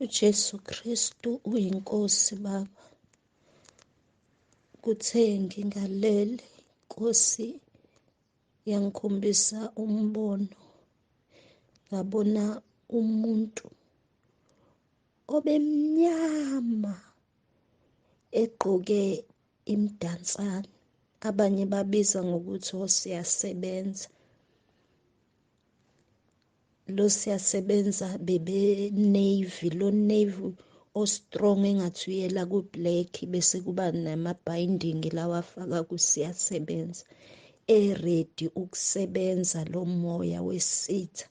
UJesu Kristu uyiNkosi Baba. Kuthe ngingalele, Nkosi yangikhombisa umbono, ngabona umuntu obemnyama egqoke imdansane, abanye babiza ngokuthi osiyasebenza. Lo siyasebenza bebe navy, lo navy o-strong engathi uyela ku-black, bese kuba nama-binding lawa afaka kusiyasebenza, e-ready ukusebenza lo moya wesitha.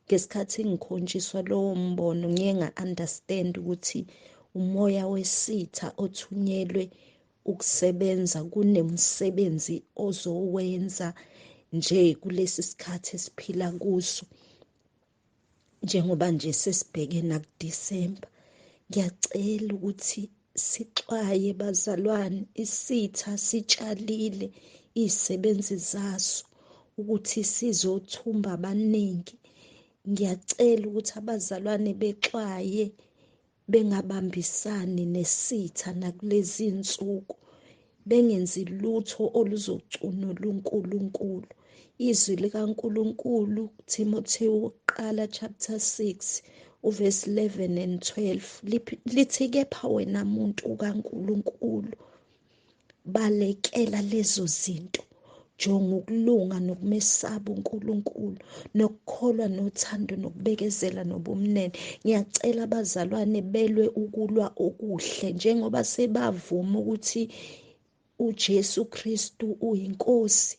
Ngesikhathi ngikhonjiswa lowo mbono, ngiye nga-understand ukuthi umoya wesitha othunyelwe ukusebenza, kunemsebenzi ozowenza nje kulesi sikhathi esiphila kuso, njengoba nje sesibheke nakuDisemba. Ngiyacela ukuthi sixwaye bazalwane, isitha sitshalile iy'sebenzi zaso ukuthi sizothumba abaningi. Ngiyacela ukuthi abazalwane bexwaye, bengabambisani nesitha nakulezi nsuku, bengenzi lutho oluzocunula uNkulunkulu. Izwi likaNkulunkulu, Timothewu wokuqala chapter 6 uverse 11 and 12 lithi, kepha wena muntu kaNkulunkulu, balekela lezo zinto, jonga ukulunga nokumesaba uNkulunkulu, nokukholwa nothando nokubekezela nobumnene. Ngiyacela abazalwane belwe ukulwa okuhle, njengoba sebavuma ukuthi uJesu Kristu uyiNkosi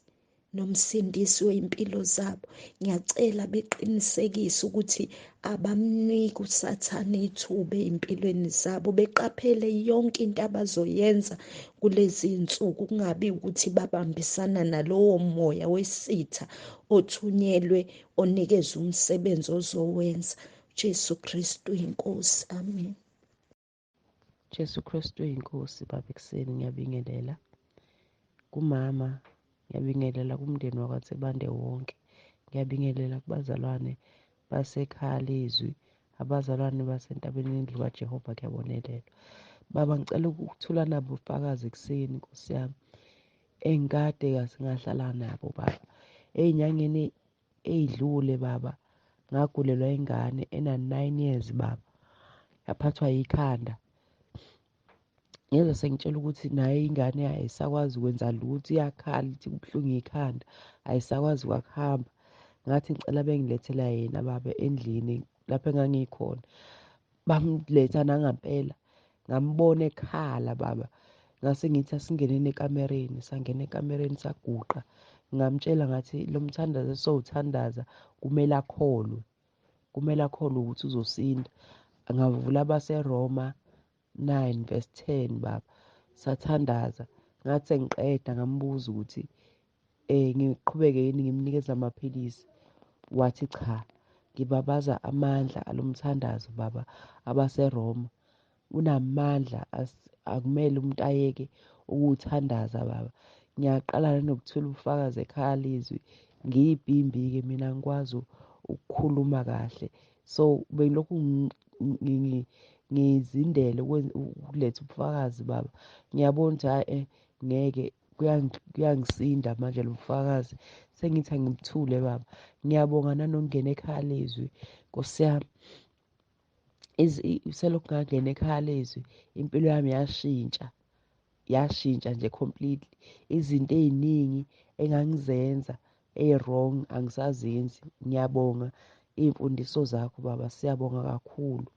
nomsindisi wey'mpilo zabo. Ngiyacela beqinisekise ukuthi abamniki uSathane ithuba ey'mpilweni zabo, beqaphele yonke into abazoyenza kulezi iy'nsuku, kungabi ukuthi babambisana nalowo moya wesitha othunyelwe onikeza umsebenzi ozowenza. Jesu Kristu iNkosi, amen. Jesu Kristu iNkosi. Baba, ekuseni ngiyabingelela kumama, ngiyabingelela kumndeni wakwaNsibande wonke, ngiyabingelela kubazalwane basekhaya lezwi, abazalwane basentabeni yendlu kaJehova, kuyabonelelwa. Baba, ngicela ukuthula nabo ubufakazi ekuseni, Nkosi yami, engikade ngahlala nabo baba. Ey'nyangeni ey'dlule baba, ngagulelwa ingane ena-9 years baba, yaphathwa yikhanda. Ngezwa sengitshela ukuthi naye ingane ayisakwazi ukwenza lutho, iyakhala ithi kubuhlungu ikhanda, ayisakwazi kwakuhamba. Ngathi ngicela bengilethela yena baba endlini lapho engangikhona, bamletha nangampela, ngambona ekhala baba. Ngase ngithi asingeneni ekamereni, sangena ekamereni saguqa. Ngamtshela ngathi lo mthandazo esowuthandaza kumele akholwe, kumele akholwe ukuthi uzosinda. Ngavula abaseRoma 9 verse 10 baba, sathandaza. Ngathi sengiqeda ngambuza ukuthi ngiqhubeke yini ngimnikeze amaphilisi, wathi cha. Ngibabaza amandla alomthandazo baba, abaseRoma unamandla, akumele umuntu ayeke ukuwuthandaza baba. Ngiyaqala nanokuthula ubufakazi ekhaya lezwi, ngiyibhimbi-ke mina, ngikwazi ukukhuluma kahle, so bengilokhu ngizindele ukuletha ubufakazi baba. Ngiyabona ukuthi hhayi ngeke kuyangisinda manje lo bufakazi, sengithi angibuthule baba. Ngiyabonga nanokungena ekhaya lezwi, Nkosi yami. Selokhu ngangena ekhaya lezwi, impilo yami yashintsha, yashintsha nje completely. Izinto ey'ningi engangizenza ey'wrong angisazenzi. Ngiyabonga iy'mfundiso zakho baba, siyabonga kakhulu.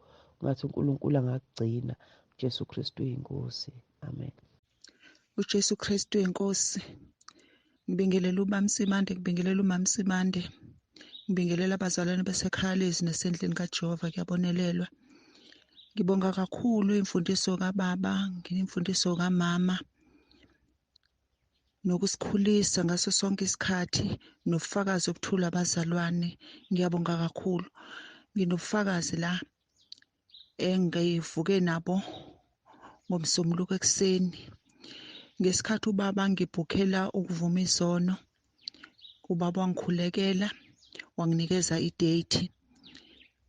Ngathi uNkulunkulu angakugcina. Jesu Kristu iNkosi, amen. UJesu Kristu iNkosi. Ngibingelela uBaba Msimande, ngibingelela uMama Msimande, ngibingelela abazalwane basekhaya lezi nasendlini kaJehova, kuyabonelelwa. Ngibonga kakhulu imfundiso kababa, imfundiso kamama, nokusikhulisa ngaso sonke isikhathi, nobufakazi obuthula abazalwane. Ngiyabonga kakhulu. Nginobufakazi la engivuke nabo ngomsombuluko ekuseni. Ngesikhathi ubaba ngibhukhela ukuvuma izono, ubaba wangikhulekela, wanginikeza idate.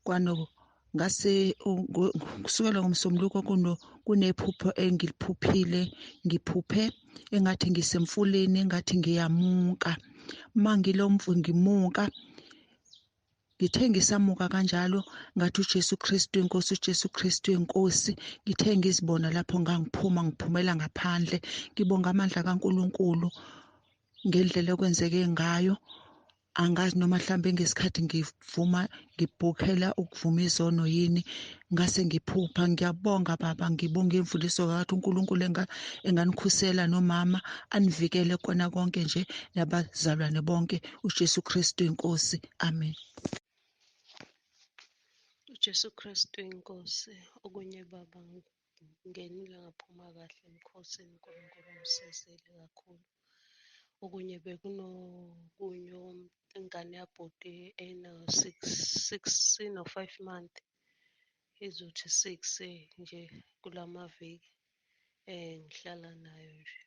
Kwano Ngase kusukela ngomsombuluko kunephupho engiliphuphile, ngiphuphe engathi ngisemfuleni, engathi ngiyamuka. Mangilomvu ngimuka, ngithe ngisamuka kanjalo ngathi uJesu Kristu inkosi, uJesu Kristu inkosi. Ngithe ngizibona lapho ngangiphuma ngiphumela ngaphandle. Ngibonga amandla kaNkuluNkulu ngendlela okwenzeke ngayo. Angazi noma mhlambe ngesikhathi ngivuma ngibhukhela ukuvuma izono yini, ngase ngiphupha. Ngiyabonga baba, ngibonga imfundiso kathi uNkulunkulu enganikhusela nomama, anivikele kona konke nje nabazalwane bonke. uJesu Kristu inkosi, amen. uJesu Kristu inkosi. Okunye baba, ngingenile ngaphuma kahle emkhosini, uNkulunkulu ungisizile kakhulu. Okunye bekunokunye ingane yabhuti eno-six, six, ino-5 month, izothi 6 nje kulamaviki, ngihlala nayo nje.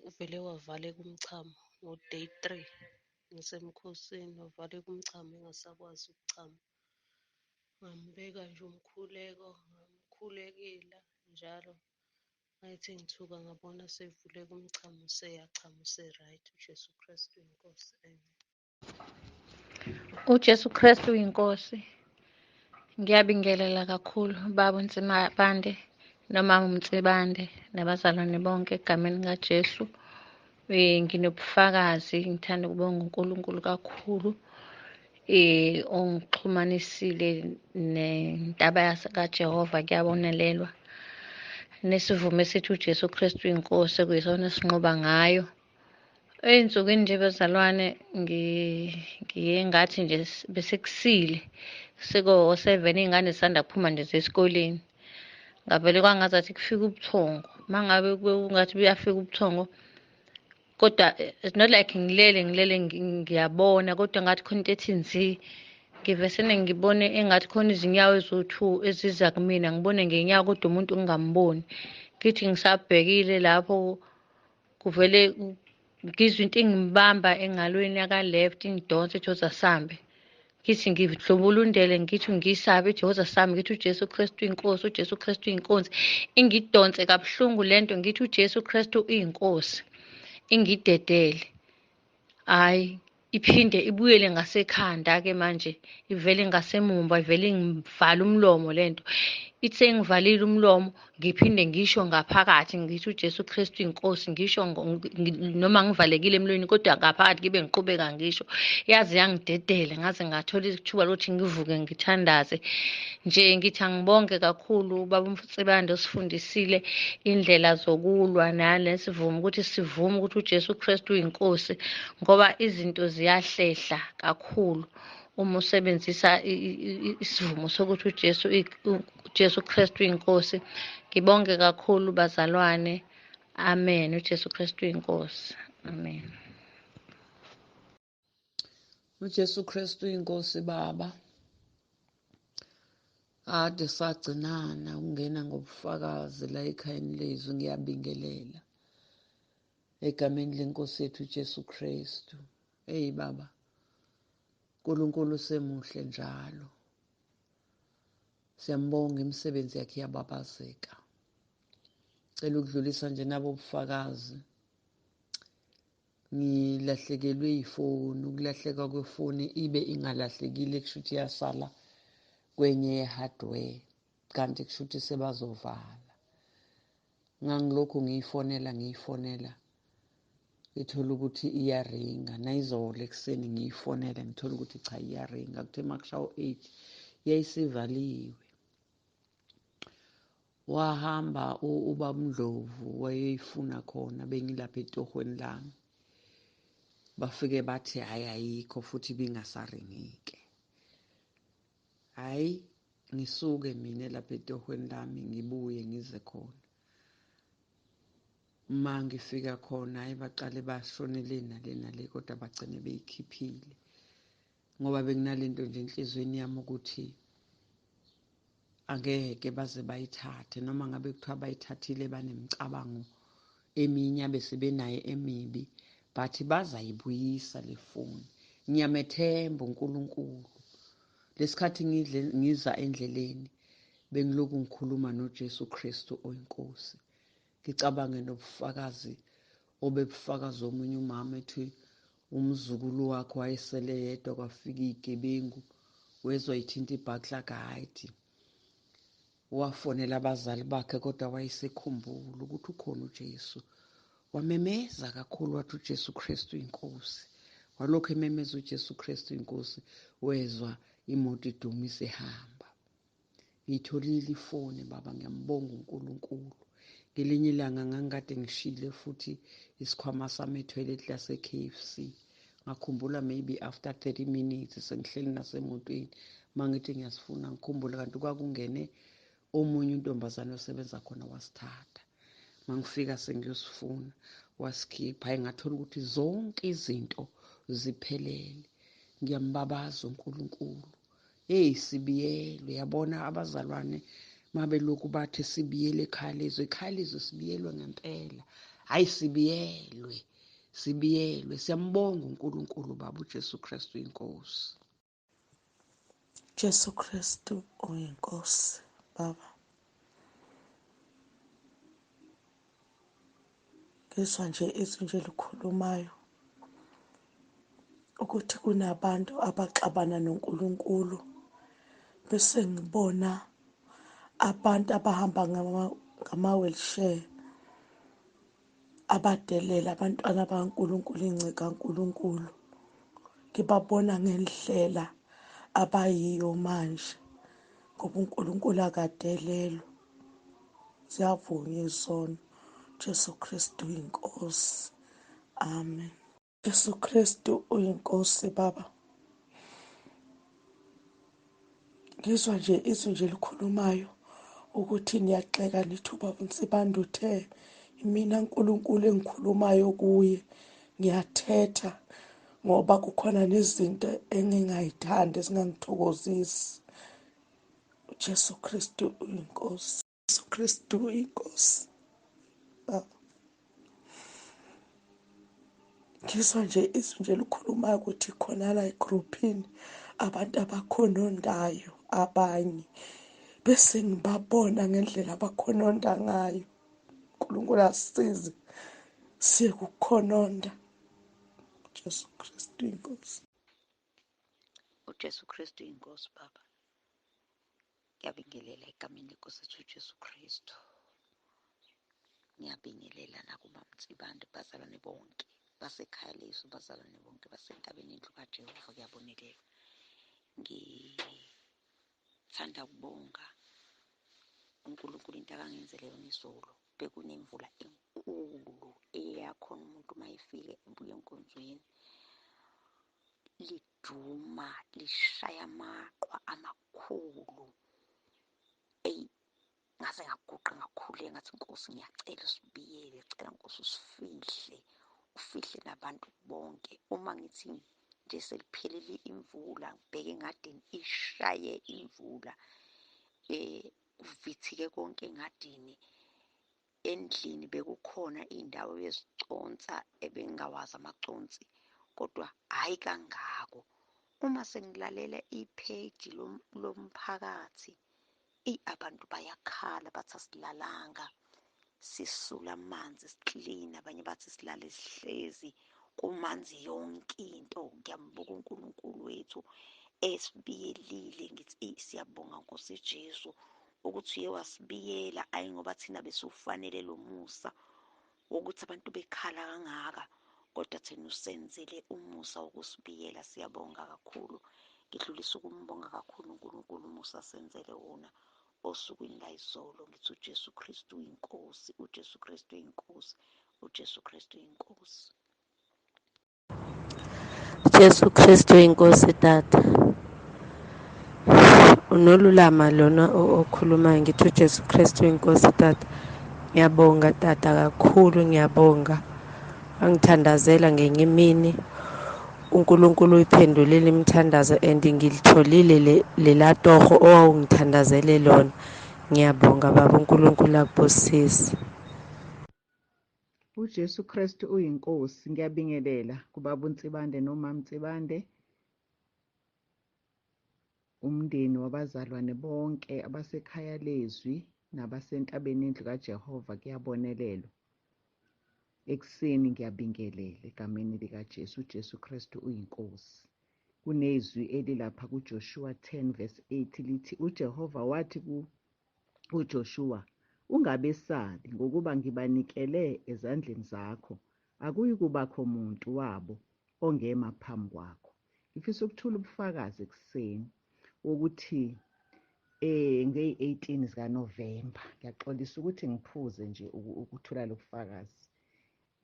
Uvele wavaleka umchamo ngo-day 3 ngisemkhosini, wavaleka umchamo engasakwazi ukuchama. Ngambeka nje umkhuleko, ngamkhulekela njalo. Ngathi ngithuka ngabona sevuleka umchamo, useyachama, use-right. uJesu Kristu inkosi, amen. uJesu Kristu inkosi. Ngiyabingelela kakhulu baba uNsibande nomama uNsibande nabazalwane bonke egameni kaJesu. Nginobufakazi, ngithanda ukubonga uNkulunkulu kakhulu ongixhumanisile nentaba kaJehova. Kuyabonelelwa nesivumo esithi uJesu Kristu inkosi, kuyisona esinqoba ngayo. Ey'nsukwini nje bazalwane, ngiye ngathi nje besekusile, seko-7, iy'ngane zisanda kuphuma nje zesikoleni. Ngavele kwangazathi kufika ubuthongo, uma ngabe kungathi buyafika ubuthongo, kodwa it's not like ngilele ngiyabona, kodwa ngathi khona into ethi nzi. Ngivesene ngibone engathi khona izinyawo eziwu-2 eziza kumina, ngibone ngenyawo kodwa umuntu ngingamboni. Ngithi ngisabhekile lapho kuvele ngizwe into ingibamba engalweni yaka-left, ingidonse ithi woza sambe. Ngithi ngidlubulundele, ngithi ngisabe, ithi woza sambe. Ngithi uJesu Kristu inkosi, uJesu Kristu inkosi. Ingidonse kabuhlungu lento, ngithi uJesu Kristu inkosi, ingidedele. Hhayi, iphinde ibuyele ngasekhanda-ke manje, ivele ngasemumva, ivele ingivala umlomo lento. Ithi sengivalile umlomo, ngiphinde ngisho ngaphakathi, ngithi uJesu Kristu inkosi, ngisho noma ngivalekile emlonyeni, kodwa ngaphakathi ngibe ngiqhubeka ngisho. Yaze yangidedela, ngaze ngathola ithuba lokuthi ngivuke ngithandaze. Nje ngithi angibonge kakhulu ubaba uMsibande osifundisile indlela zokulwa nalesivumo, ukuthi sivume ukuthi uJesu Kristu uyinkosi, ngoba izinto ziyahlehla kakhulu uma usebenzisa isivumo sokuthi uJesu Kristu uyinkosi. Ngibonge kakhulu bazalwane, amen. uJesu Kristu uyinkosi, amen. uJesu Kristu uyinkosi baba. Ade sagcinana ukungena ngobufakazi la ekhayeni lezwi. Ngiyabingelela egameni lenkosi yethu uJesu Kristu. Hey baba, uNkulunkulu usemuhle njalo. Siyambonga, imisebenzi yakhe iyababazeka. Cela ukudlulisa nje nabo ubufakazi. Ngilahlekelwe ifoni, ukulahleka kwefoni ibe ingalahlekile, kusho ukuthi yasala kwenye ye-hardware, kanti kusho ukuthi sebazovala. Ngangilokhu ngiyifonela, ngithola ukuthi iyaringa. Nayizolo ekuseni ngiyifonela, ngithola ukuthi cha iyaringa. Kuthe makushawo 8 yayisivaliwe. Wahamba ubaba uNdlovu wayeyifuna khona, bengilapha etohweni lami. Bafike bathi hhayi ayikho futhi ibingasaringike. Hhayi ngisuke mina lapha etohweni lami ngibuye ngize khona. Uma ngifika khona hhayi baqale bashone le nale nale, kodwa bagcine beyikhiphile. Ngoba benginalento nje enhliziyweni yami ukuthi angeke baze bayithathe, noma ngabe kuthiwa bayithathile banemicabango eminye abesebenayo emibi, but bazayibuyisa le foni. Ngiyamethemba uNkulunkulu. Lesikhathi ngidle ngiza endleleni bengilokhu ngikhuluma noJesu Kristu oyiNkosi. Ngicabange nobufakazi obebufakaza omunye umama ethi umzukulu wakhe wayesele yedwa kwafika iy'gebengu wezwa ithinta ibhakla guide wafonela abazali bakhe kodwa wayesekhumbula ukuthi ukhona uJesu wamemeza kakhulu wathi uJesu Kristu inkosi walokhu ememeza uJesu Kristu inkosi wezwa imoto iduma isihamba ngiyitholile ifoni baba ngiyambonga uNkulunkulu ngelinye ilanga ngangikade ngishile futhi isikhwama sami etoilet lase-KFC ngakhumbula maybe after 30 minutes sengihleli nasemotweni mangithi ngiyasifuna ngikhumbule kanti kwakungene omunye untombazane osebenza khona wasithatha mangifika sengiyosifuna wasikhipha hayi ngathola ukuthi zonke izinto ziphelele ngiyambabaza uNkulunkulu hey sibiyelwe yabona abazalwane mabelokhu bathi sibiyele ekhaya lezwe ekhaya lezwe sibiyelwe ngempela hayi sibiyelwe sibiyelwe siyambonga uNkulunkulu baba uJesu Kristu inkosi Jesu Kristu uyinkosi baba ngizwa nje izwi nje likhulumayo ukuthi kunabantu abaxabana noNkulunkulu bese ngibona abantu abahamba ngama-wheelchair abadelela abantwana bakaNkulunkulu ingcika kaNkulunkulu ngibabona ngendlela abayiyo manje ngoba uNkulunkulu akadelelwa ziyavunywa izono Jesu Kristu inkosi amen Jesu Kristu uyinkosi baba ngizwa nje izwi nje likhulumayo ukuthi niyaxeka nithi ubaba uNsibande uthe imina uNkulunkulu engikhulumayo kuye ngiyathetha ngoba kukhona nezinto engingayithandi ezingangithokozisi uJesu Kristu uyinkosi Jesu Kristu uyinkosi baba ngizwa nje izwi nje likhulumayo ukuthi khona la egruphini abantu abakhonondayo abanye bese ngibabona ngendlela abakhononda ngayo uNkulunkulu asisize siye kukhononda Jesu Kristu inkosi uJesu Kristu inkosi baba Ngiyabingelela egameni lenkosi ethu uJesu Kristu. Ngiyabingelela nakuMamNsibande, bazalwane bonke basekhaya lethu, bazalwane bonke basentabeni indlu kaJehova kuyabonelela. Ngithanda ukubonga uNkulunkulu into akangenzele yona izolo. Bekunemvula enkulu eyakhona umuntu uma efika ebuya enkonzweni liduma lishaya amaqhwa amakhulu eyi ngaze ngaguqa ngakhuleka ngathi nkosi ngiyacela usibiyele cela nkosi usifihle ufihle nabantu bonke uma ngithi nje seliphelile imvula ngibheke engadini ishaye imvula eh kuvithike konke engadini endlini bekukhona indawo yeziconsa ebengingawazi amaconsi kodwa hhayi kangako uma sengilalela ipheji lomphakathi eyi abantu bayakhala bathi asilalanga sisula amanzi siklina abanye bathi silale sihlezi kumanzi yonke into ngiyambuka uNkulunkulu wethu esibiyelile ngithi siyabonga Nkosi Jesu ukuthi uye wasibiyela ayi ngoba thina besiwufanele lo musa wokuthi abantu bekhala kangaka kodwa thina usenzele umusa wokusibiyela siyabonga kakhulu ngidlulisa ukumbonga kakhulu uNkulunkulu umusa asenzele wona osukwini layizolo ngithi uJesu Kristu uyinkosi uJesu Kristu uyinkosi uJesu Kristu uyinkosi Jesu Kristu inkosi tata unolulama lona okhulumayo ngithi uJesu Kristu inkosi tata ngiyabonga tata kakhulu ngiyabonga angithandazela ngenye imini uNkulunkulu uyiphendulile imithandazo and ngilitholile lela toho owawungithandazele lona ngiyabonga baba uNkulunkulu akubusise UJesu Kristu uyiNkosi. Ngiyabingelela kubaba uNsibande nomama Nsibande. Umndeni wabazalwane bonke abasekhaya lezwi nabasentabeni indlu kaJehova kuyabonelelwa. Ekuseni ngiyabingelela egameni likaJesu. UJesu Kristu uyiNkosi. Kunezwi elilapha kuJoshua 10 verse 8 lithi uJehova wathi kuJoshua, ungabesabi, ngokuba ngibanikele ezandleni zakho, akuyikubakho muntu wabo ongema phambi kwakho. Ngifisa ukuthula ubufakazi ekuseni wokuthi ngeyi-18 zikaNovemba, ngiyaxolisa ukuthi ngiphuze nje ukuthula lobufakazi.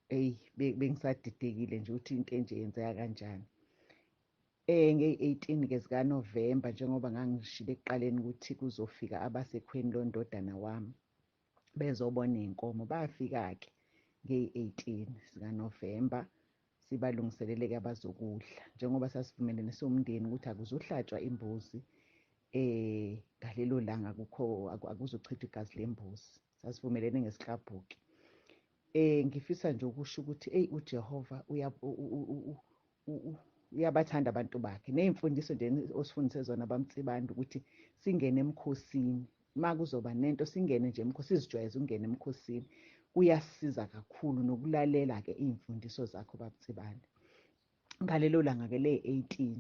Eyi, bengisadidekile nje ukuthi into enje yenzeka kanjani. Ngeyi-18 ke zikaNovemba, njengoba ngangishilo ekuqaleni ukuthi kuzofika abasekhweni londodana wami bezobona iy'nkomo, bafika-ke ngeyi-18 zikaNovemba, sibalungiselele-ke abazokudla njengoba sasivumelene siwumndeni ukuthi akuzohlatshwa imbuzi ngalelo langa, akukho akuzochithwa igazi lembuzi, sasivumelene ngesiklabhuki. Ngifisa nje ukusho ukuthi eyi uJehova uyabathanda abantu bakhe, ney'mfundiso nje osifundise zona bamtsibanda ukuthi singene emkhosini, uma kuzoba nento singene nje emkhosini, sizijwayeze ukungena emkhosini, kuyasiza kakhulu nokulalela-ke iy'mfundiso zakho bab'Tsibanda. Ngalelo langa-ke le-18,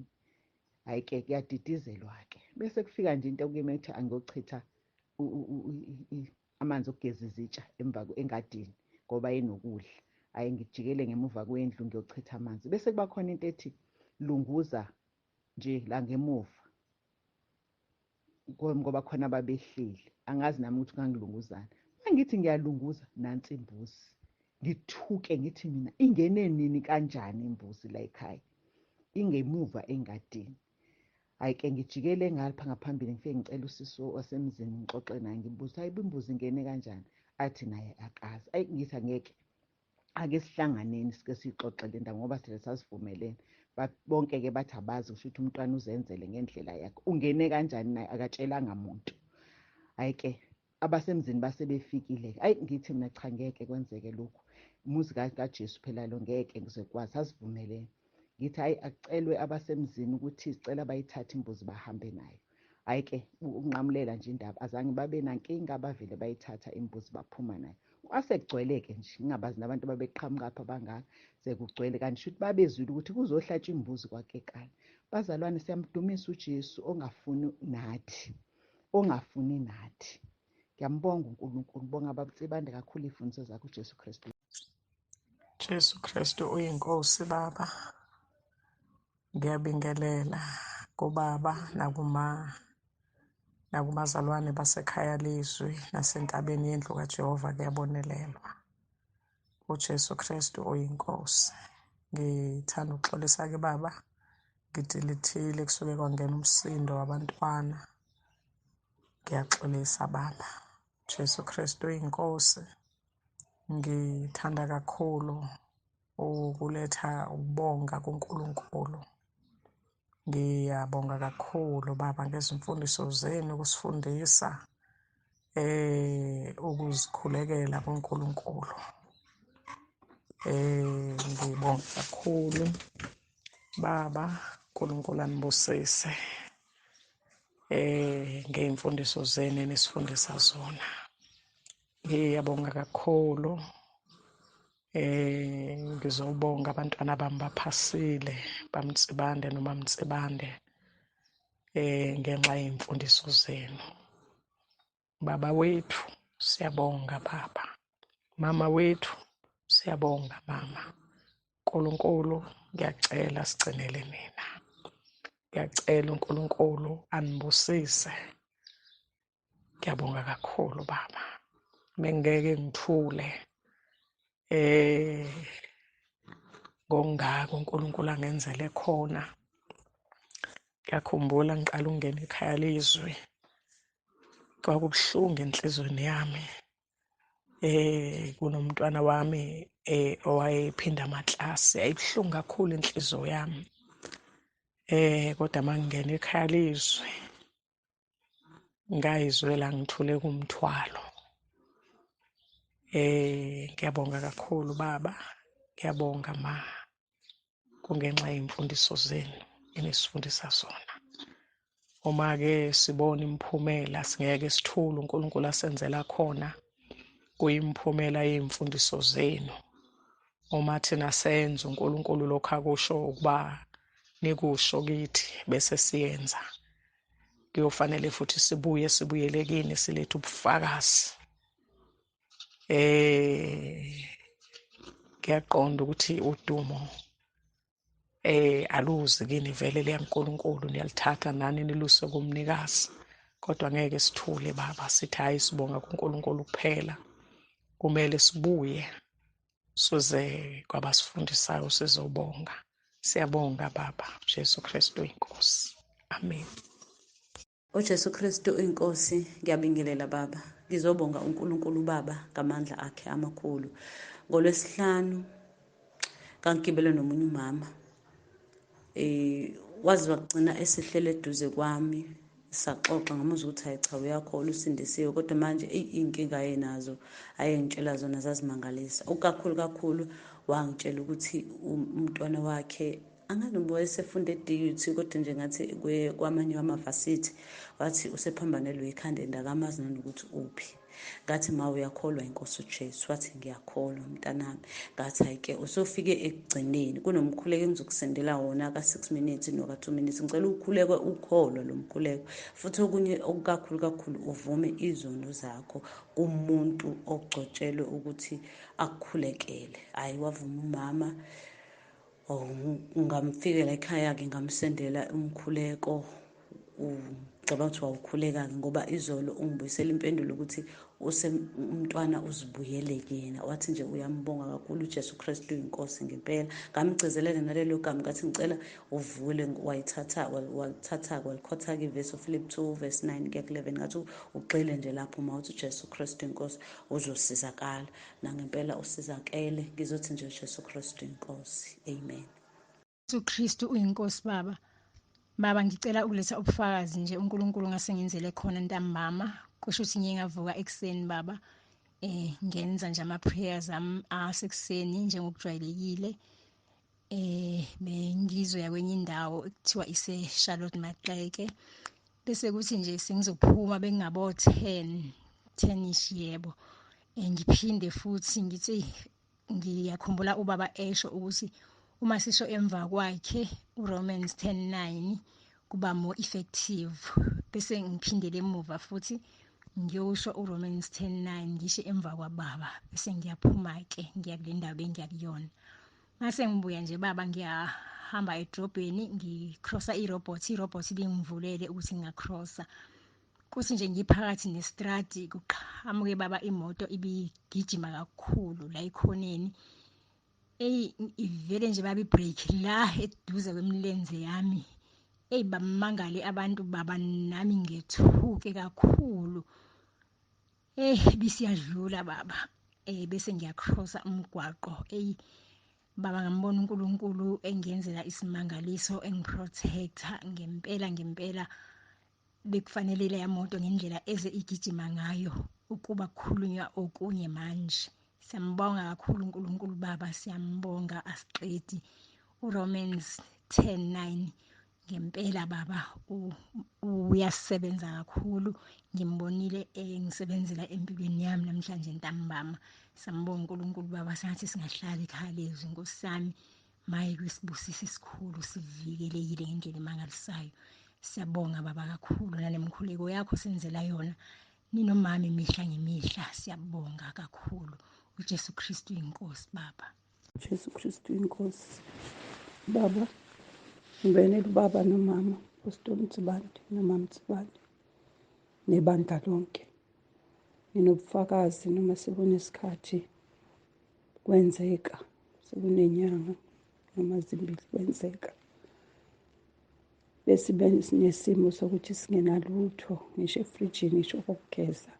hhayi-ke kuyadidizelwa-ke, bese kufika nje into kimi ethi angiyochitha amanzi okugeza izitsha emva engadini ngoba enokudla. Hhayi ngijikele ngemuva kwendlu ngiyochitha amanzi, bese kuba khona into ethi lunguza nje la ngemuva ngoba khona babehleli, angazi nami ukuthi ngangilunguzana. Mangithi ngiyalunguza nansi imbuzi, ngithuke ngithi mina ingene nini kanjani imbuzi la ekhaya, ingemuva engadini. Hhayi-ke ngijikele ngapha ngaphambili ngifike ngicela usisi wasemzini ngixoxe naye, ngimbuze hayi imbuzi ingene kanjani, athi naye akazi. Ayi ngithi angeke, ake sihlanganeni sike siyixoxe le ndaba ngoba thina sasivumelene. Bonke-ke bathi abazi, kusho ukuthi umntwana uzenzele ngendlela yakhe, ungene kanjani naye akatshelanga muntu. Hhayi-ke abasemzini basebefikile-ke, ayi ngithi mina cha ngeke kwenzeke lokhu, umuzi kaJesu phela lo, ngeke ngizokwazi, sasivumelene. Ngithi hhayi akucelwe abasemzini ukuthi sicela bayithathe imbuzi bahambe nayo. Hhayi-ke ukunqamulela nje indaba, azange babe nankinga, bavele bayithatha imbuzi baphuma nayo. Kwase kugcwele-ke nje, ngingabazi nabantu ababeqhamuka apha bangaka, sekugcwele kanti shuthi babezwile ukuthi kuzohlatshwa imbuzi kwaKekana. Bazalwane, siyamdumisa uJesu ongafuni nathi, ongafuni nathi. Ngiyambonga uNkulunkulu, bonga babutsibande kakhulu iy'mfundiso zakho uJesu Kristu. Jesu Kristu uyinkosi baba. Ngiyabingelela kubaba nakuma nakubazalwane basekhaya lezwi nasentabeni yendlu kaJehova kuyabonelelwa. UJesu Kristu uyinkosi. Ngithanda ukuxolisa ke baba, ngidilithile kusuke kwangena umsindo wabantwana. Ngiyaxolisa baba. Jesu Kristu uyinkosi. Ngithanda kakhulu ukuletha ukubonga kuNkulunkulu. Ngiyabonga kakhulu baba ngezimfundiso zenu ukusifundisa ukuzikhulekela kuNkulunkulu. Ngibonga kakhulu baba, uNkulunkulu anibusise ngey'mfundiso zenu enisifundisa zona. Ngiyabonga kakhulu. Ngizobonga abantwana bami baphasile, bamtsibande nomamtsibande ngenxa yey'mfundiso zenu. Baba wethu siyabonga baba, mama wethu siyabonga mama. uNkulunkulu ngiyacela sigcinele nina, ngiyacela uNkulunkulu anibusise. Ngiyabonga kakhulu baba, bengeke ngithule ngokungako uNkulunkulu angenzele khona. Ngiyakhumbula ngiqala ukungena ekhaya lezwi, kwakubuhlungu enhlizweni yami. Kunomntwana wami owayephinda amaklasi, ayibuhlungu kakhulu inhliziyo yami. Kodwa mangingena ekhaya lezwi ngayizwela ngithule kumthwalo. Ngiyabonga kakhulu baba, ngiyabonga ma, kungenxa yemfundiso zenu enisifundisa zona. Uma-ke sibona imiphumela singeke sithule, uNkulunkulu asenzela khona kuyimiphumela yey'mfundiso zenu. Uma thina senza uNkulunkulu lokhu akusho ukuba nikusho kithi bese siyenza, kuyofanele futhi sibuye sibuyele kini silethe ubufakazi. Ngiyaqonda ukuthi udumo aluzi kini vele liyaNkulunkulu, niyalithatha nani niluse kumnikazi, kodwa ngeke sithule baba sithi hayi sibonga kuNkulunkulu kuphela. Kumele sibuye suze kwabasifundisayo sizobonga. Siyabonga baba, Jesu Kristu inkosi. Amen. UJesu Kristu inkosi, ngiyabingelela baba. Ngizobonga uNkulunkulu baba ngamandla akhe amakhulu. NgoLwesihlanu ngangigibele nomunye umama. Waze wagcina esehlele eduze kwami, saxoxa ngamuzwa ukuthi hayi cha uyakholwa usindisiwe, kodwa manje iy'nkinga ayenazo ayengitshela zona zazimangalisa. Okakhulu kakhulu wangitshela ukuthi umntwana wakhe angazi noma wayesefunda e-DUT, kodwa nje ngathi kwamanye wamavasithi wathi usephambanelwe ikhanda and akamazi nanokuthi uphi. Ngathi ma uyakholwa inkosi uJesu? Wathi ngiyakholwa mntanami. Ngathi hayi-ke usufike ekugcineni, kunomkhuleko engizokusendela wona ka-6 minutes noka-2 minutes, ngicela ukhuleke ukholwa lo mkhuleko, futhi okunye okukakhulu kakhulu uvume izono zakho kumuntu ogcotshelwe ukuthi akukhulekele. Hhayi wavuma umama. Ngamfikela ekhaya-ke ngamsendela umkhuleko. Ngicabanga ukuthi wawukhuleka-ke ngoba izolo ungibuyisela impendulo ukuthi umntwana uzibuyele kuyena. Wathi nje uyambonga kakhulu uJesu Kristu uyinkosi ngempela. Ngamgcizelela nalelo gama ngathi ngicela uvule, wayithatha walithatha walikhotha-ke ivesi uFilipi 2 verse 9 kuya ku-11, ngathi ugxile nje lapho uma uthi uJesu Kristu inkosi uzosizakala, nangempela usizakele. Ngizothi nje uJesu Kristu inkosi. Amen. Jesu Kristu uyinkosi baba. Baba ngicela ukuletha ubufakazi nje uNkulunkulu ngase ngenzele khona ntambama. Kusho ukuthi ngiye ngavuka ekuseni baba, ngenza nje ama prayers ami asekuseni njengokujwayelekile. Bengizoya kwenye indawo ekuthiwa ise Charlotte Maxeke, bese kuthi nje sengizophuma bengabo 10ish yebo. Ngiphinde futhi ngithi ngiyakhumbula ubaba esho ukuthi uma sisho emva kwakhe uRomans 10:9 kuba more effective, bese ngiphindele emuva futhi ngiyosho uRomans 10:9 ngisho emva kwababa, bese ngiyaphuma ke ngiya kule ndawo bengiya kuyona. Mase ngibuya nje baba ngiyahamba edrobheni ngicrossa irobot ibingivulele ukuthi ngingacrossa. Kuthi nje ngiphakathi nestradi kuqhamuke baba imoto ibigijima kakhulu la ikhoneni. Ivele nje baba ibreak la eduze kwemilenze yami. Bamangale abantu baba, nami ngethuke kakhulu. Bisiyadlula baba. Bese ngiyacrossa umgwaqo. Baba ngambona uNkulunkulu engenzela isimangaliso, engiprotector ngempela ngempela. Bekufanele le moto ngendlela eze igijima ngayo ukuba kukhulunywa okunye manje. Siyambonga kakhulu uNkulunkulu baba, siyambonga asiqedi. uRomans 10:9 ngempela baba uyasebenza kakhulu, ngimbonile engisebenzela empilweni yami namhlanje ntambama. Siyambonga uNkulunkulu baba, sengathi singahlala ekhaya lezwi Nkosi yami. Maye kwesibusisi esikhulu, sivikelekile ngendlela emangalisayo. Siyabonga baba kakhulu nalemkhuleko yakho senzela yona ninomama imihla ngemihla. Siyabonga kakhulu. uJesu Kristu inkosi baba. Jesu Kristu inkosi baba. Ngibenela ubaba nomama Pastor Mtsibande nomama Mtsibande nebandla lonke. Nginobufakazi noma sekunesikhathi kwenzeka, sekunenyanga noma zimbili kwenzeka. Besibe sinesimo sokuthi singenalutho ngisho efrijini, ngisho okugeza,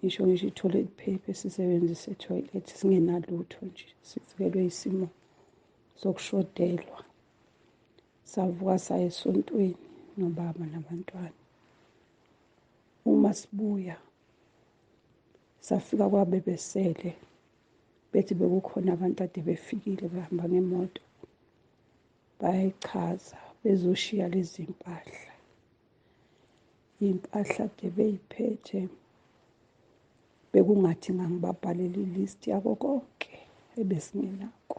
ngisho i-toilet paper sisebenzise toilet, singenalutho nje, sifikelwe isimo sokushodelwa. Savuka saya esontweni nobaba nabantwana. Uma sibuya safika kwabebesele bethi bekukhona abantu ade befikile behamba ngemoto, bayayichaza bezoshiya lezi mpahla. Iy'mpahla ade bey'phethe bekungathi ngangibabhalela ilist yako konke ebesingenako,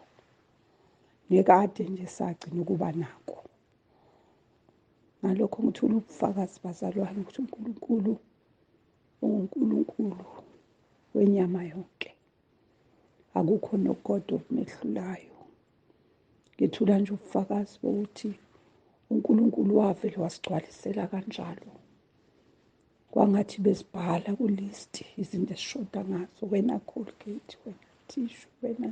nekade nje sagcina ukuba nako. Ngalokho ngithula ubufakazi bazalwane ukuthi uNkulunkulu unguNkulunkulu wenyama yonke, akukho nokukodwa okumehlulayo. Ngithula nje ubufakazi bokuthi uNkulunkulu wavele wasigcwalisela kanjalo, kwangathi besibhala kulist izinto esishoda ngazo, wena Colgate, wena tissue, wena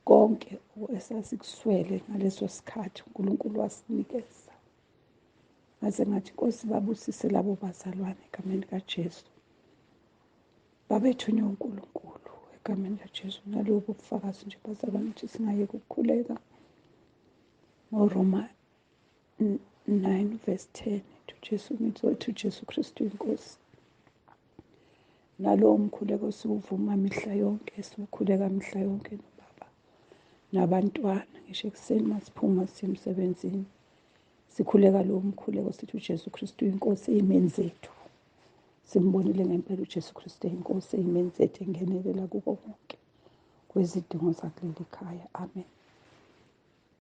konke esasikuswele ngaleso sikhathi uNkulunkulu wasinikeza. Ngaze ngathi Nkosi babusise labo bazalwane egameni likaJesu, babethunywe uNkulunkulu egameni likaJesu. Nalobu bufakazi nje bazalwane ukuthi singayeki ukukhuleka ngoRoma 9 verse 10 uJesu ngithi uJesu Kristu inkosi. Nalowo mkhuleko siwuvuma mihla yonke, siwukhuleka mihla yonke nobaba nabantwana, ngisho ekuseni masiphuma siye emsebenzini sikhuleka lowo mkhuleko sithi uJesu Kristu inkosi eyimeni zethu. Simbonile ngempela uJesu Kristu eyinkosi eyimeni zethu, engenelela kuko konke kwezidingo zakuleli khaya. Amen.